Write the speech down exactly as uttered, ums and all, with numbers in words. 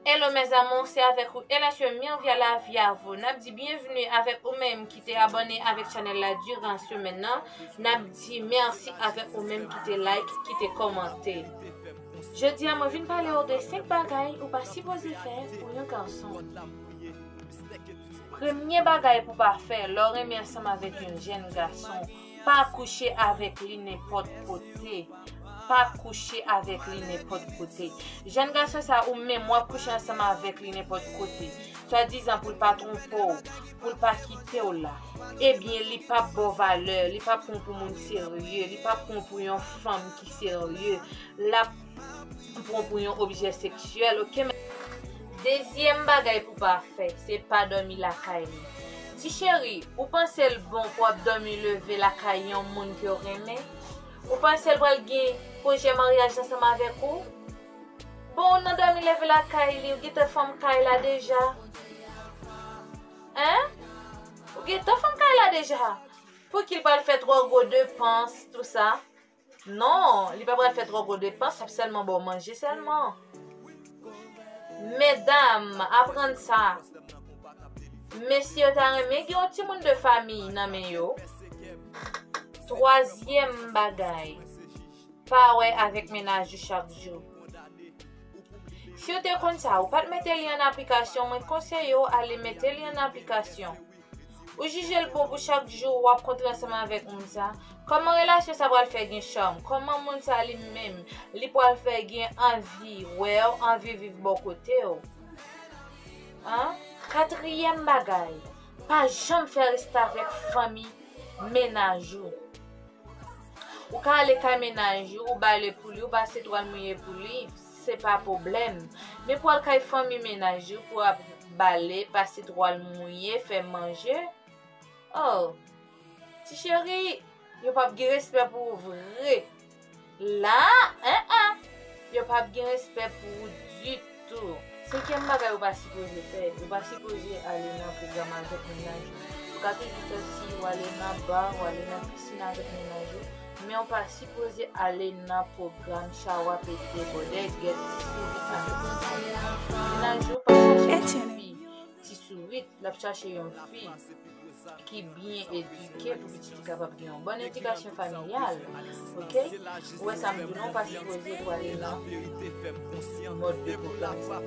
Hello mes amours, se avèk ou L S E Mirvia Lavi Avo. N ap di byenvni avèk ou menm ki te abòne avèk chanèl la diran semèn nan. N ap di mèsi avèk ou menm ki te like, ki te kòmante. Jodi a mwen vin pale w de senk bagay ou pa sipoze fè pou yon gason. Premye bagay pou pa fè lè w renmen ansanm avèk yon jèn gason, pa kouche avèk li nenpòt kote. Pa kouche avèk li nenpòt kote. Jèn gason sa ou menm w ap kouche ansanm avèk li nenpòt kote. Swadizan pou l pa twonpe w, pou l pa kite w la. Ebyen, li p ap ba w valè, li p ap pran w pou moun serye, li p ap pran w pou yon fanm ki serye. L ap pran w pou yon objè seksyèl, oke? Dezyèm bagay pou pa fè, se pa dòmi lakay li. Ti cheri, ou panse l bon pou w ap dòmi leve lakay yon moun ke w renmen? Ou panse l pral gen pwojè maryaj ansanm avèk ou? Bon, ou nan dòmi leve lakay li, ou gentan fanm kay la deja. Hein? Ou gentan fanm kay la deja. Pou ki l pral fè twò gwo depans, tou sa? Non, li pa pral fè twò gwo depans, l ap sèlman ba w manje sèlman. Medam, aprann sa. Mesye yo ta renmen gen yon timoun de fanmi nan men yo. Twazyèm bagay, pa wè avèk mennaj ou chak jou. Si w te konn sa, ou pa t mete li an aplikasyon, mwen konseye w ale mete li an aplikasyon. Ou jije l bon pou chak jou w ap kontre ansanm avèk moun sa? Kòman relasyon sa pral fè gen cham? Kòman moun sa li menm, li pral fè gen anvi wè w, anvi viv bò kote w? An? Katriyèm bagay, pa janm fè restavèk fanmi mennaj ou. Ou ka ale kay mennaj ou, ou bale pou li, ou pase twal mouye pou li, se pa pwoblèm. Men pou al kay fanmi mennaj ou, pou ap bale, pase twal mouye, fè manje. Oh, ti cheri, yo p ap gen respè pou ou vre. La, en, en, yo p ap gen respè pou ou ditou. Senkyèm bagay ou pa sipoze fè, ou pa sipoze ale nan pwogram avèk mennaj ou. Ou ka toujou sòti, ou ale nan ba, ou ale nan pisin avèk mennaj ou, men ou pa sipoze ale nan pwogram chawa pete bòdè gèt ti sourit avèk mennaj ou. Mennaj ou pa chache yon fi ti sourit, l ap chache yon fi ki byen edike pou pitit li kapab gen yon bòn edikasyon familyal. Oke? Ou wè sa m di w lan, ou pa sipoze pwale nan mòd de pwogram sa.